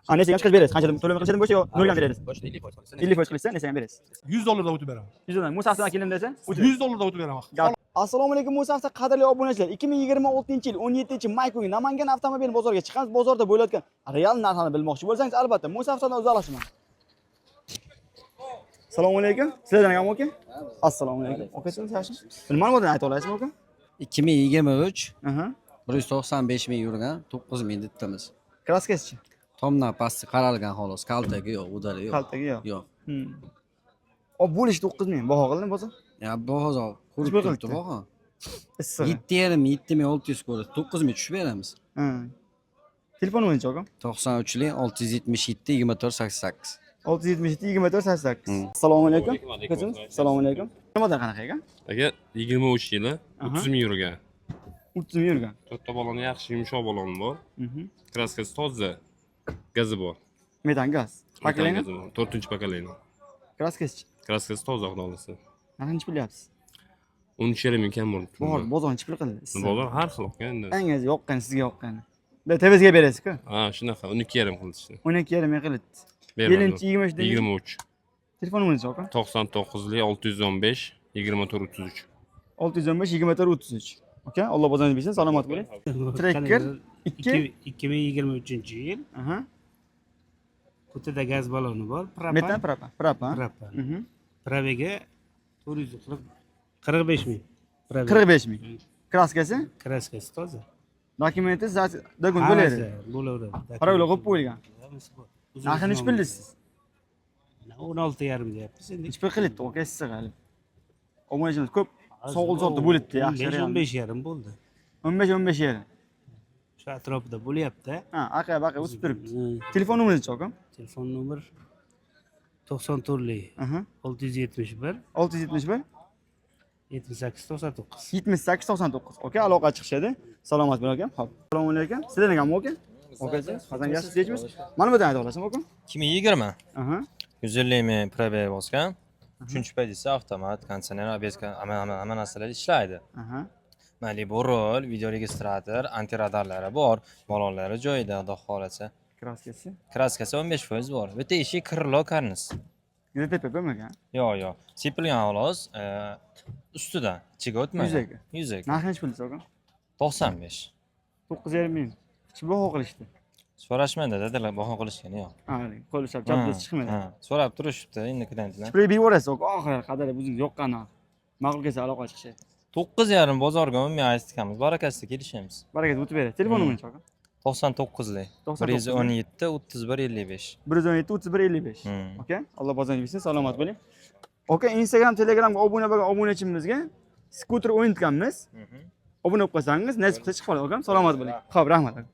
Ha, nesiga ham chiqarib berasiz. Qanchadan to'lov qilishadi bo'lsa yo nolga ham berasiz. 50% qilsa. 50% qilsa nesiga ham berasiz. 100 dollarda o'tib beraman. 100 dollar. Musa avtodan keldim desa, 100 dollarda o'tib beraman. Gap. Assalomu alaykum Musa avto qadrli obunachilar. 2026-yil 17-may kuni Namangan avtomobil bozoriga chiqamiz. Bozorda bo'layotgan real narxlarni bilmoqchi bo'lsangiz, albatta Musa avtodan uzoqlashmang. Assalomu alaykum. Sizlardan ham aka? Assalomu alaykum. Akasiz yaxshimi? Ma'lumotini ayta olasizmi aka? 2023 Aha. 195 ming yurgan, 9 ming debdimiz. Краска sichi? Tomdan pasti qaralgan xolos, kaltagi yo'q, удар i yo'q. Kaltagi yo'q. Yo'q. Ob bo'lishi 9 ming. Baho qildim bozor. Ya bozor qurib Nima turibdi qilibdi? baho. Issig'i. 7,5 7600 ko'radi. 9 ming tushib beramiz. Ha. Telefon nomerini aka? 93lik 677 24 88. 677 24 88. Hmm. Assalomu alaykum. Akacimiz, Assalomu alaykum. Nimadan qanaqa ekan? Aka 23 yili Aha. 30 ming yurgan. 30 ming yurgan. To'rtta baloni yaxshi, yumshoq balon bor. Краска si toza. Gazi bor. Metan gaz. Metan Поколение? gazi bor. To'rtinchi поколение. Краска sichi? Краска si toza xudo xohlasa. Narxi nechi pul deyapsiz? 13,5 ming kam bo'ldi. Bozor, bozor nechi pul qildi? Issig'i. Bozor har xil aka endi. Eng aziz yoqqan sizga yoqqani. Da TVsga berasiz-ku. Ha, shunaqa 12,5 qilishdi. 12,5 ming qildi. Bermadim. Yil 23 deydi. 23. Telefon nomeringiz aka? 99lik 615 24 33. 615 24 33. Aka, Alloh bozoringizni bersin, salomat bo'ling. Tracker 2 2023 yil Aha. qutida gaz baloni bor. Propan. Metan propan. Propan. Propan. Mhm. Probegi 440 45 ming. Probeg. 45 ming. Краска si? Краска si toza. Dokumenti dokument bo'laveradi. Hammasi bo'laveradi. Parol qo'yib qo'yilgan. Hammasi bor. Narxi nechi pul deysiz? 16,5 deyapmiz endi. Nechi pul qilibdi aka issig'i hali. Obunachimiz ko'p sog'il sotdi bo'libdi yaxshi. 15 15,5 bo'ldi. 15 15 yarim. Shu atrofida bo'lyapti. Ha, aqay baqay o'sib turibdi. Hmm. Telefon nomeringiz aka? Telefon nomer 94 Aha. 671 671 78 99. 78 99. Aka aloqa chiqishadi. Salomat bo'ling akam. Xo'p. Assalomu alaykum. Sizlarning ham aka? Akachi, Hasan yaxshi deymiz. Mana bu yerdan ayta olasizmi aka? 2020 Aha. 150 ming пробег bosgan. Uchinchi pozitsiya avtomat, konditsioner, обвеска, hamma narsalar ishlaydi. Aha. Mayli bu rol, video registrator, antiradarlari bor, balonlari joyida xudo xohlasa. Краска si. Краска si 15% bor. Bitta eshik крыло karniz. DTP bo'lmagan. Yo'q, yo'q. Sepilgan xolos, ustidan ichiga o'tmagan. Yuzaki. Yuzaki. Narxi nechi pul deysiz aka? 95. 9,5 ming. Nechi baho qilishdi? So'rashmadi, dedilar, baho qilishgani yo'q. Ha, qo'l ushlab chap desa chiqmaydi. Ha, so'rab turishibdi endi klientlar. Pul berib yuborasiz aka, oxiri qadar o'zingiz yoqqan narx. Ma'qul kelsa aloqa chiqishadi. 9,5 bozorga 10 ming aytganmiz. Barakasida kelishamiz. Baraka o'tib beradi. Telefon nomerini aka? 99lik. 99 117 31 55. 117 31 55. Hmm. Aka, Alloh bozoringizni bersin, salomat bo'ling. Aka, Instagram, Telegramga obuna bo'lgan obunachimizga skuter o'ynatganmiz. Obuna bo'lib qolsangiz, nasib qilsa chiqib qoladi akam. Salomat bo'ling. Xo'p, rahmat. Aka.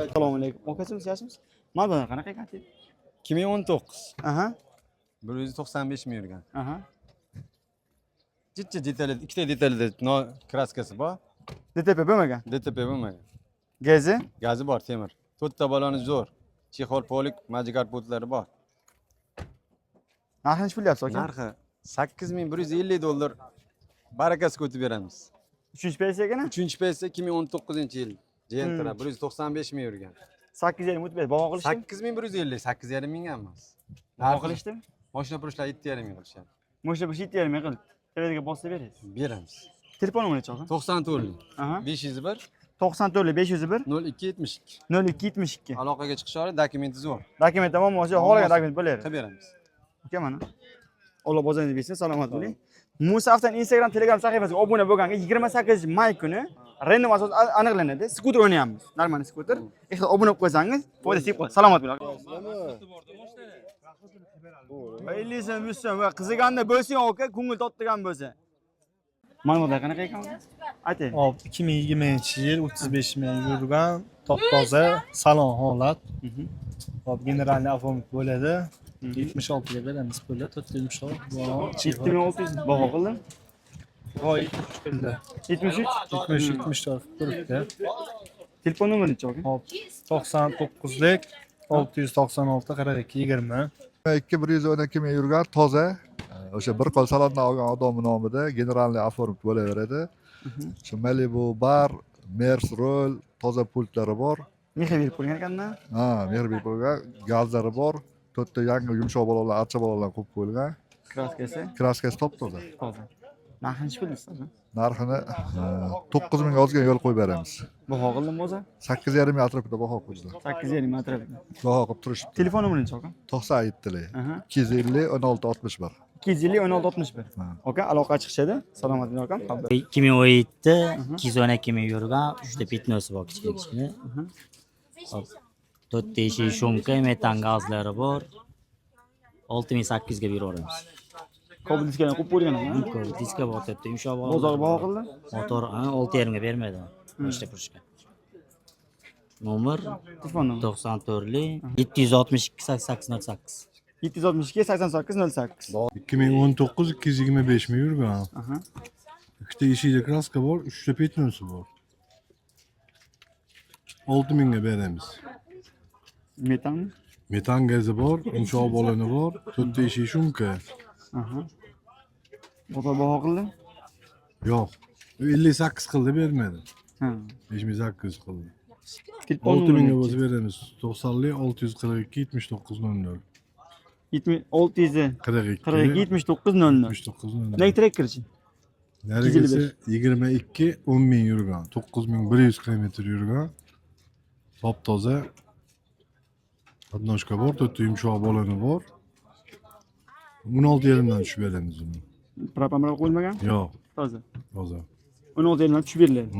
Assalomu alaykum. Akachimiz, yaxshimisiz? Mana qanaqa ekan? 2019 Aha, 195 ming yurgan. Aha. Jicha detali, ikkita detalida no краска si bor, DTP bo'lmagan. DTP bo'lmagan. Gazi? Gazi bor, temir. To'rtta baloni zo'r. Чехол polik, majigar putlari bor. Narxi nechi pul deyapsiz aka? Narxi 8150 dollar. Barakasiga o'tib beramiz. Uchinchi pensiya ekan? 3-pensiya 2019-yil. Gentra 195 ming yurgan. 8,5 o'tib beradi. Baho qilishdi? 8150, 8,5 ming emas. Baho qilishdi? Mashina purishlar 7,5 ming qilishadi. Mo'sha bu 7,5 ming qildi. TVga bossa berasiz. Beramiz. Telefon nomerini aka? 94 Aha. 501 94 501 02 72. 02 72. Aloqaga chiqish orqali dokumenti zo'r. Dokument muammosi yo'q, xohlagan dokument bo'laveradi. Qilib beramiz. Aka mana. Alloh bozoringizni bersin, salomat bo'ling. Musa Aftan Instagram, Telegram sahifasiga obuna bo'lganga 28 may kuni random asosida aniqlanadi. Skuter o'ynayapmiz. Normal skuter. Ehtiyot obuna bo'lib qo'ysangiz, foyda tegib qoladi. Salomat bo'ling. 50 so'm, 100 so'm va qiziganda bo'lsin aka, ko'ngil totdigan bo'lsa. Ma'lumotlar qanaqa ekan? Ayting. Hop, 2020-yil 35 ming yurgan, top-toza, salon holat. Hop, generalniy оформить bo'ladi. 76 ga beramiz puli, to'rtta yumshoq. Balon, 7600 baho qildim. Voy, 73 qildi. 73? 73, 74 turibdi. Telefon nomerini aka? Hop, 99lik 696 42 20. 2 112 ming yurgan, toza. O'sha bir qo'l salondan olgan odamni nomida генеральный оформить bo'laveradi. Shu Malibu bar, Mers rul, toza pultlari bor. Mehr berib qo'ygan ekanda. Ha, mehr berib qo'ygan, gazlari bor. To'rtta yangi yumshoq balonlar, archa balonlar qo'yib qo'yilgan. Краска si Краска si top toza. Toza. Narxi nechi pul deysiz? Narxini 9 mingga ozgina yo'l qo'yib beramiz. Baho qildimi o'zi? 8,5 ming atrofida baho qo'ydi. 8,5 atrofida. Baho qilib turishibdi. Telefon nomerini aka? 97lik. 250 16 61. 250 16 61. Ha. Aka, aloqa chiqishadi. Salomat bo'ling, akam. 2017, 212 ming yurgan, uchta пятно si bor kichkina kichkina. Hop. To'rtta eshik шумка, metan gazlari bor. 6800 ga beraveramiz. Kobul diskani qo'yib qo'ygan ekan. Ko'p diska bor, to'rtta yumshoq bor. Bozor baho qildi. Motor 6,5 ga bermaydi. Beshta purishga. Nomer Telefon nomeri. 94lik 762 88 08. 762 88 08. 2019, 225 ming yurgan. Ikkita eshigida краска bor, uchta пятно si bor. 6 mingga beramiz. Metan. Metan gazi bor, yumshoq baloni bor, to'rtta eshik шумка. Bozor baho qildi. Yo'q. 58 qildi, bermadi. 5800 qildi. Telefon 6 mingga nomeri. bo'lsa beramiz. 90lik 642 79 00. 642 42 79 00. 79 00. Nega trekkerchi? Narigisi 22 10 ming yurgan. 9100 kilometr yurgan. Top toza. Подножка bor, to'rtta yumshoq baloni bor. 16,5 dan tushib beramiz uni. Propan bilan qo'yilmagan? Yo'q, Toza. toza. 16,5 dan tushib beriladi.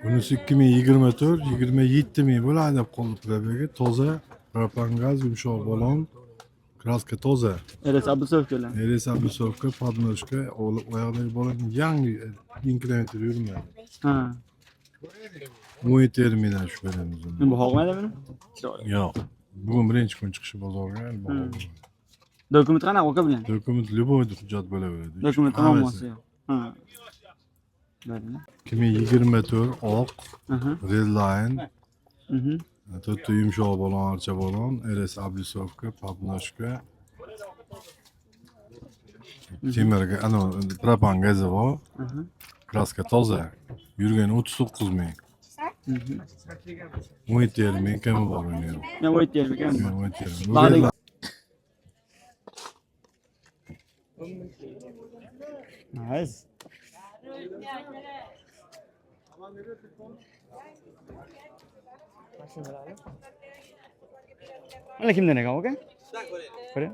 Bunisi 2024, 27 ming bo'ladi deb qoldi пробег i. Toza, propan gaz, yumshoq balon, краска toza. RS облицовка lar. RS облицовка, подножка, oyoqdagi balon yangi, 1000 kilometr yurmadi. 17,5 mingdan tushib beramiz uni. Nima, baho qilmaydi buni? Chiroyli. Yo'q. Bugun birinchi kun chiqishi bozorga. Hali baho bo'lmadi. Dokument qanaqa aka bilan? Dokument любой hujjat bo'laveradi. Dokument Hammasi. muammosi yo'q. Ha. Berdi. 2024 oq, Redline, to'rtta yumshoq balon, archa balon, RS облицовка, подножка. Temirga, ana propan gazi bor. Краска toza. Yurgani 39 ming. 17,5 ming kami bor uni ham. Men 17,5 ekan. 17,5. Bag'dagi Nice. Mana kimdan ekan aka? Ko'ring.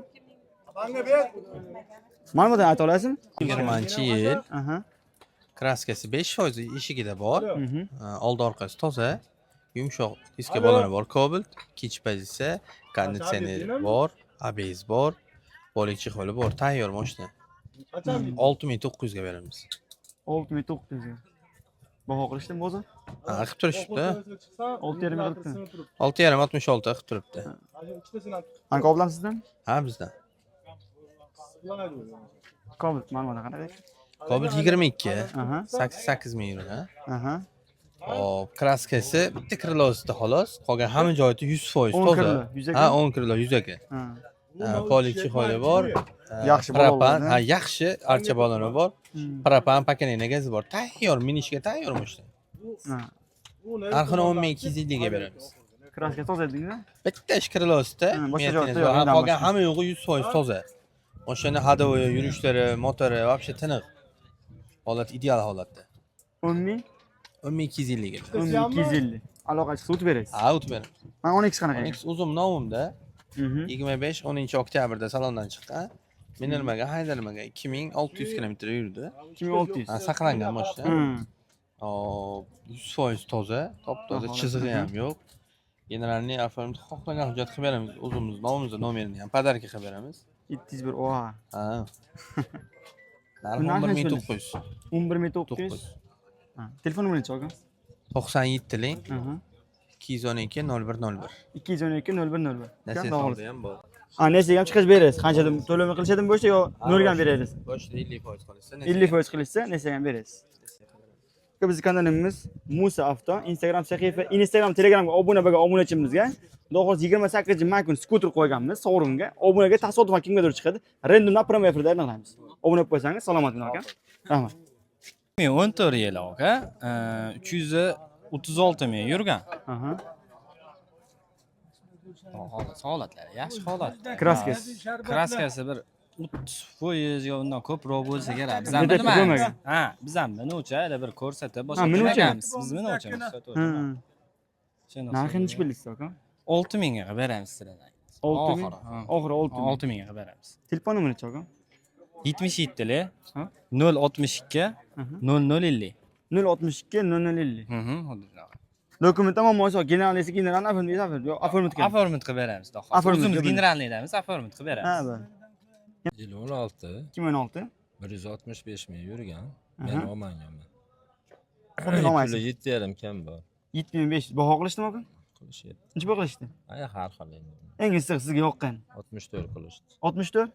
Ma'lumotni ayta olasizmi? 20-yil. Краска si 5% eshigida bor. Oldi orqasi toza. Yumshoq diska baloni bor, Cobalt, ikkinchi pozitsiya, konditsioner bor, ABS bor, полик чехол i bor, tayyor mashina. 6900 ga beramiz. 6900. Baho qilishdimi o'zi? Ha, qilib turishibdi. 6,5 qilibdi. 6,5 66 qilib turibdi. Anka oblam sizdan? Ha, bizdan. Cobalt ma'lumoti qanaqa? Cobalt 22, 88 ming yurgan. Hop, краска si bitta крыло sida xolos, qolgan hamma joyida 100% O'ng toza. крыло, yuzaki? Ha, o'ng крыло yuzaki. Ha, полик чехол i bor. Ha, Yaxshi propan, balonlar, ha, yaxshi archa baloni bor. Propan, поколение gazi bor. Tayyor, minishga tayyor mashina. Narxini 10 250 ga beramiz. Краска toza edingmi? Bitta ish крыло sida, Ha, boshqa joyda Mercedes yo'q, bor. Ha, undan qolgan boshqa. hamma yo'g'i 100% toza. Mashina ходовой, yurishlari, motori вообще tiniq. Holat ideal holatda. 10 ming? 10 250 ga. 10 250. Aloqa chiqsa o'tib berasiz. Ha, o'tib beramiz. Mana 12 qanaqa ekan? 12 o'zim nomimda. 25 10 oktyabrda salondan chiqqan. Minilmagan, haydalmagan, 2600 kilometr yurdi. 2600. Ha, saqlangan mashina. Hop, 100% toza, top toza, Holat, chizig'i ham yo'q. Генеральный оформить xohlagan hujjat qilib beramiz. O'zimiz nomimizda nomerini ham подарка qilib beramiz. 701 oha. Ha. Narxi Narxi 11 900. 11 900. Ha, telefon nomerini aka? 97lik 212 01 01. 212 01 01. Nasiya Xudo ham bor. Ha, nasiyaga ham chiqarib berasiz. Qancha to'lovni qilishadimi boshida yo nolga ham berasiz? Boshida 50% qilishsa, 50% qilishsa, nasiyaga ham berasiz. Bizni kanalimiz Musa Avto Instagram sahifa, Instagram, Telegramga obuna bo'lgan obunachimizga Xudo xohlasa 28 may kuni skuter qo'yganmiz sovringa. Obunaga tasodifan kimgadir chiqadi. Randomdan прямой efirda aniqlaymiz. Obuna bo'lib qo'ysangiz, salomat bo'ling, aka. Rahmat. 2014 yili, aka, 336 ming yurgan. Holat, holatlari yaxshi holat. Kraskasi. Kraskasi bir 30% yo undan ko'proq bo'lsa kerak. Biz ham DTP bilmaymiz. bo'lmagan. Ha, biz ham minuvchi, hali bir ko'rsatib boshqa Ha, minuvchi. qilmaganmiz. Biz minuvchimiz. Narxini nechi pul deysiz, aka? 6 mingga qilib beramiz sizlardan. 6 ming. Oxiri, ha. Oxiri 6 ming. 6 mingga qilib beramiz. Telefon nomeri nechi, aka? 77 Ha? 062 0050. 062 0050. Xuddi shunaqa. Dokumentda muammosi yo'q. Generalisi general, оформить, оформить. Yo'q, оформить qilgan. Оформить qilib beramiz, xudo xohlasa. Оформить O'zimiz qilib generalniydamiz, оформить qilib beramiz. Ha, bo'ldi. Yil 16, 2016. 165 ming yurgan. Men olmaganman. Men olmaysiz. Puli 7,5 kam bor. 7500 baho qilishdimi, aka? Qilishyapti. Necha pul qilishdi? Ay, har xil endi. Eng issiq sizga yoqqan. 64 qilishdi. 64.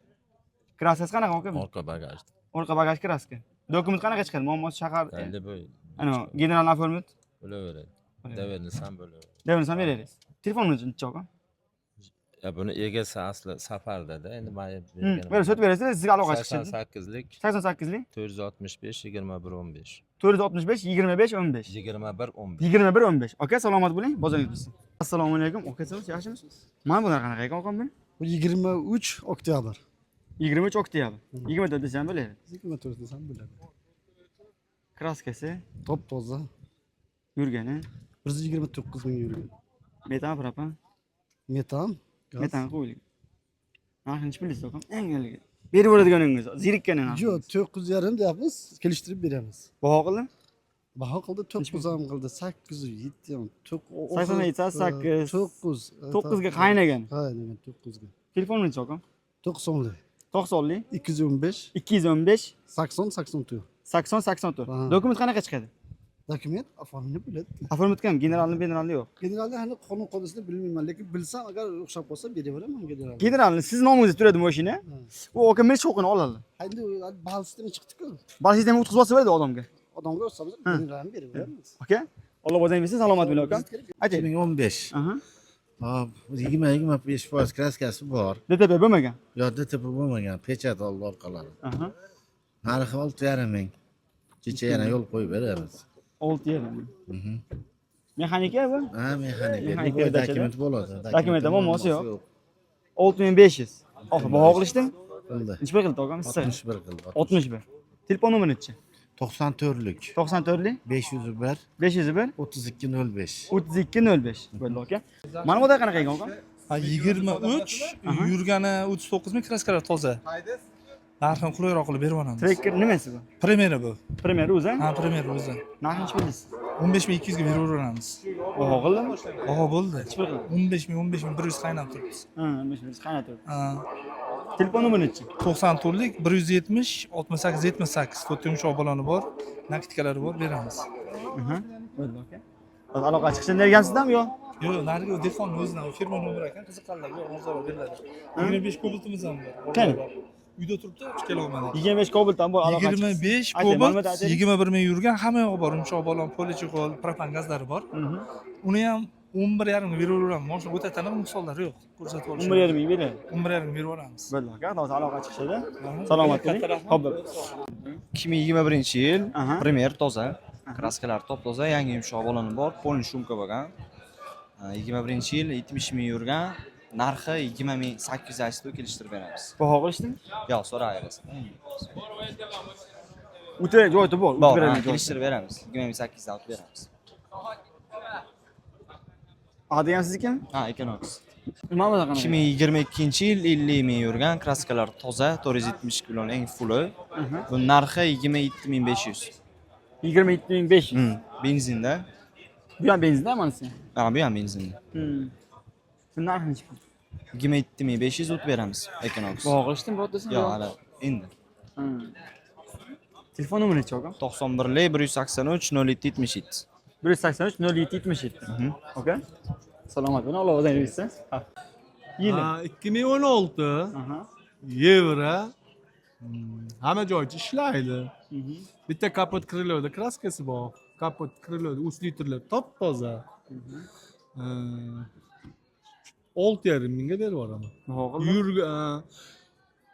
Kraskasi qanaqa, aka? Orqa bagajda. Orqa bagaj kraska. Dokument qanaqa chiqadi? Muammosi shahar. Любой. Ana, general оформить. Bo'laveradi. Доверенность ham bo'laveradi. Доверенность ham berasiz. Telefon nechi, aka? Ya buni egasi asli safarda-da, endi men Berib sotib berasiz, sizga aloqa chiqishadi. 88lik 88lik 465 21 15. 465 25 15. 21 15. 21 15. Aka, salomat bo'ling, bozoringiz bitsin. Assalomu alaykum, aka, yaxshimisiz? Mana bular qanaqa ekan, akam? Bu 23 oktyabr. 23 oktyabr. 24 desam bo'ladi. 24 desam bo'ladi. Kraskasi Top toza. Yurgani 129 ming yurgan. Metan, propan. Metan. Gaz. Metan qo'yilgan. Narxini nechi pul deysiz, akam? Eng haligi. Berib yuboradiganingiz, zerikkaning narxi. Yo'q, 9,5 deyapmiz, kelishtirib beramiz. Baho qildim? Baho qildi, 9 ham qildi, 8 7 ham, 9. 87 8. 9. 9 ga qaynagan. Qaynagan 9 ga. Telefon nechi, akam? 90lik. 90lik. 215 215 80 84. 80 84. Dokument qanaqa chiqadi? Dokument оформление bo'ladi. Оформить ham generalni, generalni yo'q. Generalni hali qonun qoidasini bilmayman, lekin bilsam, agar o'xshab qolsa beraveraman generalni. Generalni siz nomingizda turadi mashina. U aka meni sho'qini oladi. Endi bal sistema chiqdi-ku. Bal sistema o'tkazib olsa bo'ladi odamga. Odamga o'tsa generalni beraveramiz. Aka, Alloh bozoringiz bersin, salomat bo'ling, aka. Ayting. 2015. Hop, 20-25% kraskasi bor. DTP bo'lmagan. Yo'q, DTP bo'lmagan, pechat oldi orqalari. Narxi 6,5 ming. Kecha yana yo'l qo'yib beramiz. 6,5 ming. Mexanika bu? Ha, mexanika. Mexanika Любой dachada. Dokument bo'ladi. Dokumentda muammosi yo'q. 6500. Oxir baho qilishdimi? Qildi. Necha pul qildi, akam? 61 qildi. 61. Telefon nomeri nechi? 94lik. 94lik. 501 501 32 05. 32 05. Bo'ldi, aka. Mana bu qanaqa ekan, aka? Ha, 23 yurgani 39 ming, kraskalar toza. Narxini qulayroq qilib berib yuboramiz. Tracker nimasi bu? Premera bu. Premera o'zi? Ha, Premera o'zi. Narxi nechi pul deysiz? 15 200 ga berib yuboramiz. Baho qildimi? Baho bo'ldi. Nechi pul qildi? 15 ming, 15 100 qaynab turibdi. Ha, 15 100 qaynab turibdi. Ha. Telefon nomeri nechi? 94lik 170 68 78. To'rtta yumshoq baloni bor, накидка lari bor, beramiz. Bo'ldi, aka. Hozir aloqa chiqishdan bergansizmi yo? Yo'q, narigi dehqonni o'zidan, u firma nomeri ekan, qiziqqanlarga ozroq beriladi. 25 Cobaltimiz ham bor. Qani? Uyda turibdi, olib kela olmadik. 25 Cobalt ham bor, aloqa 25 Ayting, ma'lumot Cobalt ayting. 21 ming yurgan, hamma yog'i bor, yumshoq balon, поличехол, propan gazlari bor. Uni ham 11,5 ga beraveramiz. Mashina o'ta taniq, nuqsonlari yo'q. Ko'rsatib olish. 11,5 ming beradi. 11,5 ga berib yuboramiz. Bo'ldi, aka, hozir aloqa chiqishadi. Salomat bo'ling. Katta rahmat. Xo'p. 2021 yil, Premier, toza, kraskalar top toza, yangi yumshoq baloni bor, полный шумка bo'lgan. 21 yil, 70 ming yurgan, narxi 20 800 aytdi, kelishtirib beramiz. Baho qilishdimi? Yo'q, so'rayverasiz. O'ta joyi bor, Bor, o'tib ha, beradigan joyi. Kelishtirib beramiz. 20 800 dan olib beramiz. A degan siznikimi? Ha, Equinox. Nima bu qanaqa? 2022 yil, 50 ming yurgan, kraskalar toza, 470 kilo eng fulli. Bu narxi 27 500. 27 500. Benzinda. Bu ham benzinda manisi? Ha, bu ham benzinda. Buni narxi nechi pul? 27 500 o'tib beramiz Equinox. Baho qilishdimi birortasi? Yo'q, hali endi. Telefon nomeri nechi, aka? 91lik 183 07 77. 183 07 77. Aka. Salomat bo'ling, Alloh o'zini bersin. Yili. Ha, 2016 yevro. Hamma joyda ishlaydi. Bitta kapot крыло da kraskasi bor. Kapot, крыло, усилитель lar top toza. 6,5 mingga berib yuboraman. Baho qildi? Yurgan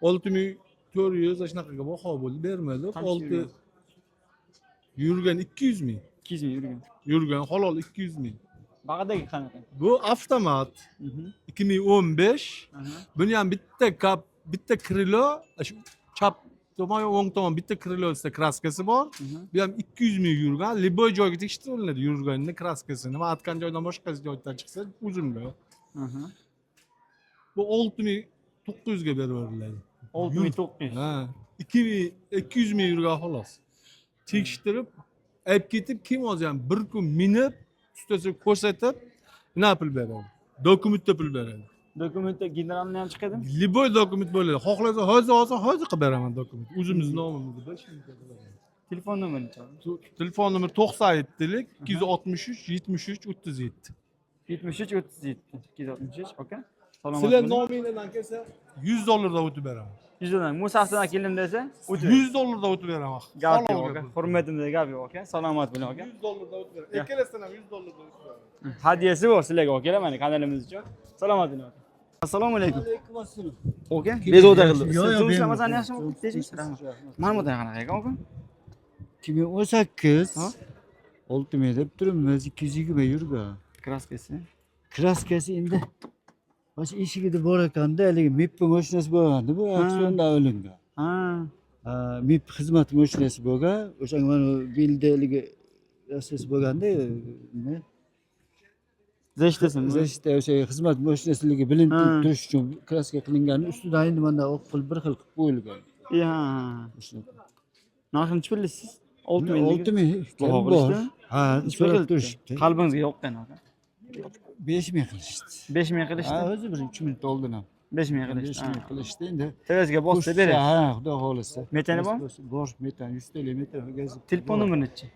6400 shunaqaga baho bo'ldi, bermadi. Qancha 6 yurgan? Yurgan 200 ming. 200 ming yurgan. Yurgan halol 200 ming. Bag'idagi qanaqa? Bu avtomat 2015. Buni ham bitta kap, bitta крыло, shu chap tomon, o'ng tomon bitta крыло sida краска si bor. Bu ham 200 ming yurgan. Любой joyga tekshiriladi yurganini краска si. Nima atgan joydan boshqa joydan chiqsa o'zimga. Bu 6900 ga berib yuboriladi. 6900. Ha, 2200 ming yurgan xolos. Tekshirib, olib ketib, kim olsa ham bir kun minib, ustasi ko'rsatib, nima pul beradi. Dokumentda pul beradi. Dokumentda generalni ham chiqadimi? Любой dokument bo'ladi. Xohlasa hozir olsa, hozir qilib beraman dokument. O'zimiz nomimizda 5 ming qilib. Telefon nomerini chaqir. Telefon nomeri 97lik 263 73 37. 73 37 263, aka. Salomat Sizlar bo'ling. nominglardan kelsa 100 dollardan o'tib beraman. 100 dollar. Musa aftidan keldim desa, o'tib. 100 dollardan o'tib beraman. Gap yo'q Halol aka. gap. Hurmatimda gap yo'q aka. Salomat bo'ling aka. 100 dollardan o'tib beraman. Ikkalasidan ham 100 dollardan o'tib beraman. Hadiyasi bor sizlarga akalar, mana kanalimiz uchun. Salomat bo'ling aka. Assalomu alaykum. Alaykum assalom. Aka, bezovta qildim. Yo'q, yo'q, Siz ishlamasdan bemalol. yaxshimi? Tejing. Ma'lumotlar qanaqa ekan aka? 2018 6 ming deb turibmiz, 220 yurgan. Краска si. Краска si endi mana shu eshigida bor ekanda, haligi MIP mashinasi bo'lganda, bu auksionda olingan. Ha. MIP xizmat mashinasi bo'lgan, o'shanga mana belda haligi narsasi bo'lganda, nima? Защита simi? Защита, o'sha xizmat mashinasiligi bilinib turish uchun краска qilingani ustidan endi mana oq qilib bir xil qilib qo'yilgan. Ha. Narxi nechi pul deysiz? 6 ming. 6 ming Baho bor. qilishdi? Ha, Nechi pul so'rab qilibdi? turishibdi. Qalbingizga yoqqan aka. 5 ming qilishdi. 5 ming qilishdi. Ha, o'zi bir 3 minut oldin ham. 5 ming qilishdi. 5 ming qilishdi endi. Tevasiga bosdi Qo'shsa, berasiz. Ha, xudo xohlasa. Metani bormi? Bor, metan 100 TL metan gaz. Telefon nomeri nechi?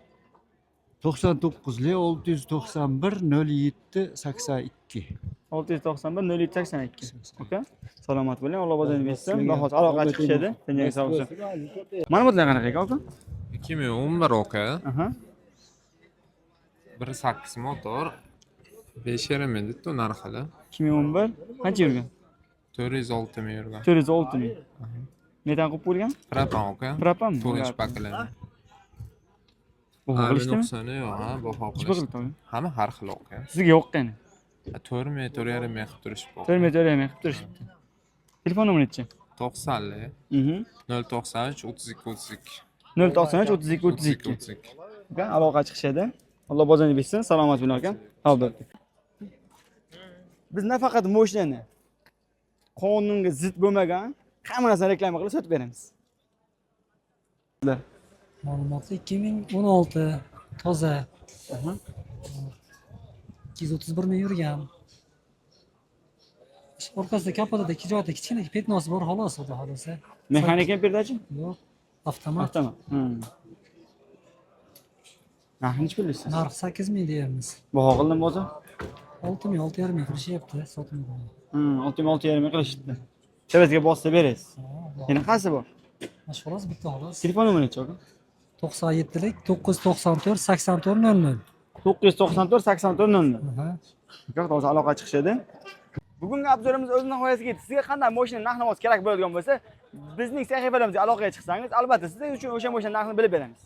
99 691 07 82. 691 07 82. Aka, salomat bo'ling. Alloh bozorini bersin. Xudo xohlasa aloqa chiqishadi. Tinchlik sog' bo'lsin. Ma'lumotlar qanaqa ekan aka? 2011 aka. Aha. 1.8 motor. 5,5 ming debdi narxi. 2011 qancha yurgan? 406 ming yurgan. 406 ming. Metan qilib qo'yilgan? Propan aka. Propanmi? 4 поколение. Baho qilishdimi? Nuqsoni yo'q, ha, baho Nechi pul qilishdi. qilibdi? Hamma har xil aka. Sizga yoqqan. 4 ming, 4,5 ming qilib turishibdi. 4 ming, 4,5 ming qilib turishibdi. Telefon nomeri nechi? 90lik 093 32 32. 093 32 32. 32. Aka, aloqa chiqishadi. Alloh bozorini bersin. Salomat bo'ling aka. Albatta. Biz nafaqat moshinani qonunga zid bo'lmagan hamma narsani reklama qilib sotib beramiz. Ma'lumoti 2016, toza. 231 ming yurgan. Orqasida kapotida ikki joyda kichkina пятно si bor xolos, xudo xohlasa. Mexanika передача? Yo'q, avtomat. Avtomat. Narxi nechi pul deysiz? Narxi 8 ming deyapmiz. Baho qildim bozor? 6 ming, 6,5 ming qilishyapti, sotmaydi. 6 ming, 6,5 ming qilishibdi. Tevasiga bossa berasiz. Yana qaysi bor? Mana shu xolos, bitta xolos. Telefon nomeri nechi aka? 97lik 994 84 00. 994 84 00. Aka, hozir aloqa chiqishadi. Bugungi обзор imiz o'z nihoyasiga yetdi. Sizga qanday mashina narx navosi kerak bo'ladigan bo'lsa, bizning sahifalarimizga aloqaga chiqsangiz, albatta siz uchun o'sha mashina narxini bilib beramiz.